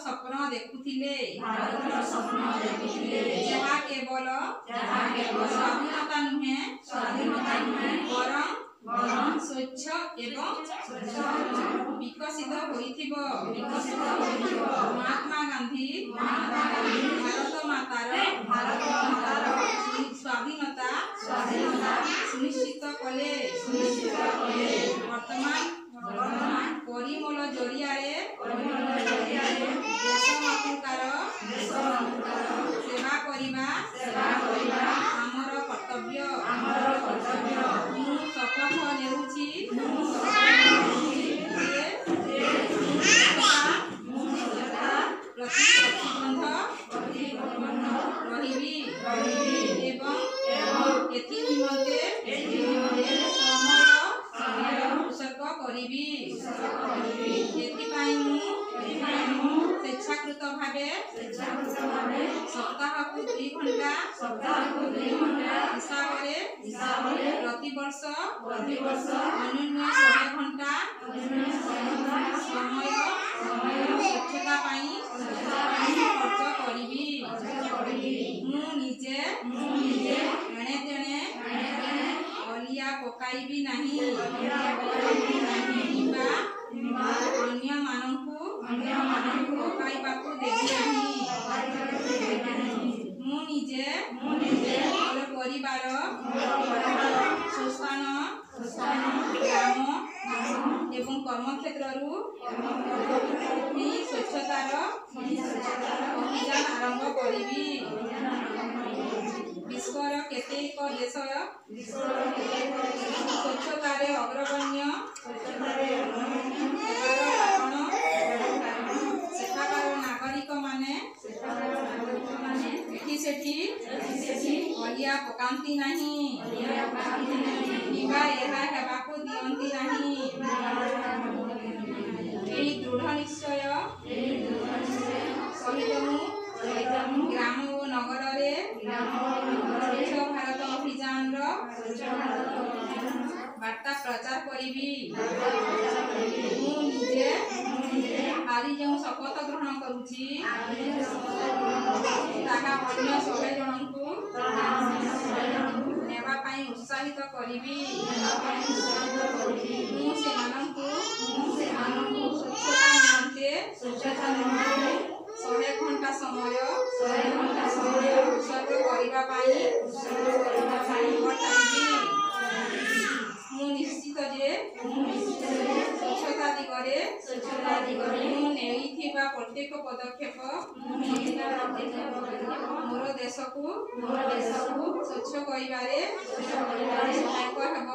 ସ୍ୱପ୍ନ ଦେଖୁଥିଲେ, ଯାହା କେବଳ ସ୍ୱାଧୀନତା ନୁହେଁ, ବରଂ ସ୍ୱଚ୍ଛ ଏବଂ ବିକଶିତ ହୋଇଥିବ। ମହାତ୍ମା ଗାନ୍ଧୀ ଭାରତ ମାତାର ସ୍ୱାଧୀନତା ସୁନିଶ୍ଚିତ କଲେ। ବର୍ତ୍ତମାନ ପରିମଳ ଜରିଆରେ ଦେଶ ମାତୃକାର ସେବା କରିବା ଆମର କର୍ତ୍ତବ୍ୟ। ମୁଁ ଶପଥ ନେଉଛି ଯେ ମୁଁ ସ୍ୱଚ୍ଛତା ପ୍ରତି ପ୍ରତିବଦ୍ଧ ରହିବି ଏବଂ ଏଥି ନିମନ୍ତେ ସମୟ ଉତ୍ସର୍ଗ କରିବି। ଏଥିପାଇଁ ମୁଁ ସ୍ୱେଚ୍ଛାକୃତ ଭାବେ ସପ୍ତାହକୁ 2 ଘଣ୍ଟା ହିସାବରେ ପ୍ରତିବର୍ଷ ଅନ୍ୟୁନ 100 ଘଣ୍ଟା ସମୟ ସ୍ୱଚ୍ଛତା ପାଇଁ ଖର୍ଚ୍ଚ କରିବି। ମୁଁ ନିଜେ ଏଣେ ତେଣେ ଅଳିଆ ପକାଇବି ନାହିଁ କିମ୍ବା ଅନ୍ୟମାନଙ୍କୁ ପକାଇବାକୁ ଦେବି ନାହିଁ। ମୁଁ ନିଜେ ମୋର ପରିବାର, ସ୍ୱସ୍ଥାନ, ଗ୍ରାମ ଏବଂ କର୍ମକ୍ଷେତ୍ରରୁ ହିଁ ସ୍ୱଚ୍ଛତାର ଅଭିଯାନ ଆରମ୍ଭ କରିବି। ବିଶ୍ୱର କେତେକ ଦେଶ ସ୍ୱଚ୍ଛତାରେ ଅଗ୍ରଗଣ୍ୟ ହେବାର କାରଣ ସେଠାକାର ନାଗରିକମାନେ ଏଠି ସେଠି ଅଳିଆ ପକାନ୍ତି ନାହିଁ କିମ୍ବା ଏହା ହେବାକୁ ଦିଅନ୍ତି ନାହିଁ। ଏହି ଦୃଢ଼ ନିଶ୍ଚୟ ସହିତ ମୁଁ ଗ୍ରାମ ଓ ନଗରରେ ସ୍ୱଚ୍ଛ ଭାରତ ଅଭିଯାନର ବାର୍ତ୍ତା ପ୍ରଚାର କରିବି। ମୁଁ ନିଜେ ଆଜି ଯେଉଁ ଶପଥ ଗ୍ରହଣ କରୁଛି, ତାହା ଅନ୍ୟ 100 ଜଣଙ୍କୁ ନେବା ପାଇଁ ଉତ୍ସାହିତ କରିବି। ମୁଁ ସେମାନଙ୍କୁ ସ୍ୱଚ୍ଛତା ନିମନ୍ତେ 100 ଘଣ୍ଟା ସମୟ ଉତ୍ସର୍ଗ କରିବା ପାଇଁ ପଠାଇବି। ମୁଁ ନିଶ୍ଚିତ ଯେ ସ୍ୱଚ୍ଛତା ଦିଗରେ ମୁଁ ନେଇଥିବା ପ୍ରତ୍ୟେକ ପଦକ୍ଷେପ ମୋର ଦେଶକୁ ସ୍ୱଚ୍ଛ କରିବାରେ ସହାୟକ ହେବ।